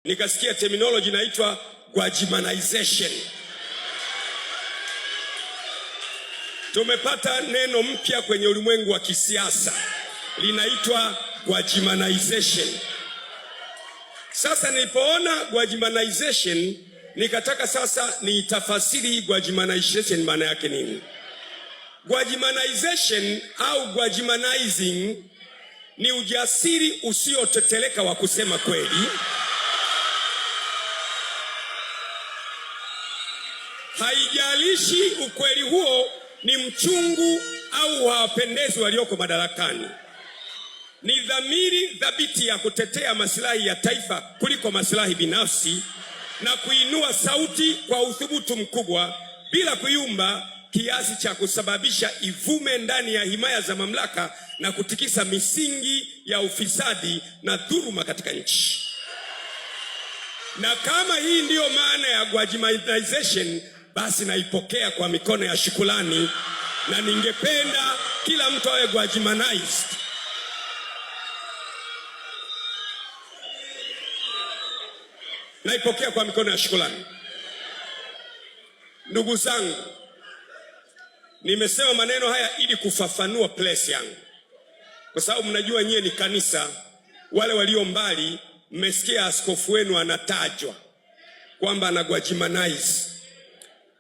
Nikasikia terminology inaitwa Gwajimanization. Tumepata neno mpya kwenye ulimwengu wa kisiasa linaitwa Gwajimanization. Sasa nilipoona Gwajimanization nikataka sasa niitafasiri Gwajimanization maana yake nini? Gwajimanization au Gwajimanizing ni ujasiri usioteteleka wa kusema kweli, haijalishi ukweli huo ni mchungu au hawapendezi walioko madarakani. Ni dhamiri thabiti ya kutetea masilahi ya taifa kuliko masilahi binafsi na kuinua sauti kwa uthubutu mkubwa bila kuyumba kiasi cha kusababisha ivume ndani ya himaya za mamlaka na kutikisa misingi ya ufisadi na dhuluma katika nchi. Na kama hii ndiyo maana ya Gwajimanization, basi naipokea kwa mikono ya shukrani, na ningependa kila mtu awe Gwajimanized. Naipokea kwa mikono ya shukrani. Ndugu zangu, nimesema maneno haya ili kufafanua place yangu, kwa sababu mnajua nyie ni kanisa. Wale walio mbali, mmesikia askofu wenu anatajwa kwamba ana Gwajimanize.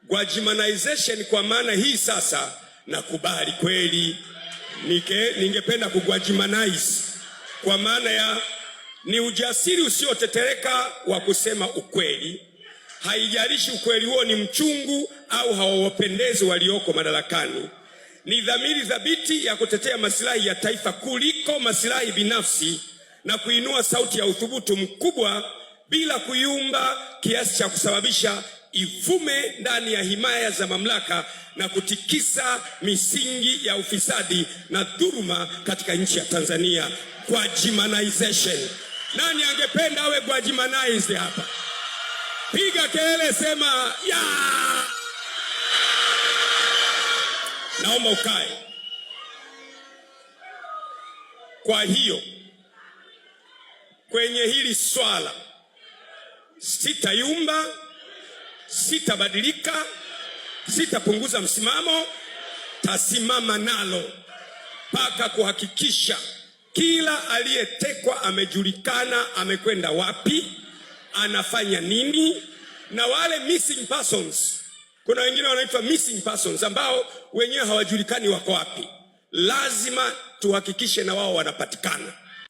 Gwajimanization kwa maana hii sasa nakubali kweli, ningependa kugwajimanize kwa maana ya ni ujasiri usiotetereka wa kusema ukweli, haijalishi ukweli huo ni mchungu au hawawapendezi walioko madarakani. Ni dhamiri thabiti ya kutetea masilahi ya taifa kuliko masilahi binafsi na kuinua sauti ya uthubutu mkubwa bila kuyumba kiasi cha kusababisha ivume ndani ya himaya za mamlaka na kutikisa misingi ya ufisadi na dhuluma katika nchi ya Tanzania. Gwajimanization. Nani angependa awe Gwajimanized hapa? Piga kelele, sema ya! Naomba ukae. Kwa hiyo kwenye hili swala sitayumba, sitabadilika, sitapunguza msimamo, tasimama nalo mpaka kuhakikisha kila aliyetekwa amejulikana, amekwenda wapi, anafanya nini, na wale missing persons. Kuna wengine wanaitwa missing persons ambao wenyewe hawajulikani wako wapi. Lazima tuhakikishe na wao wanapatikana.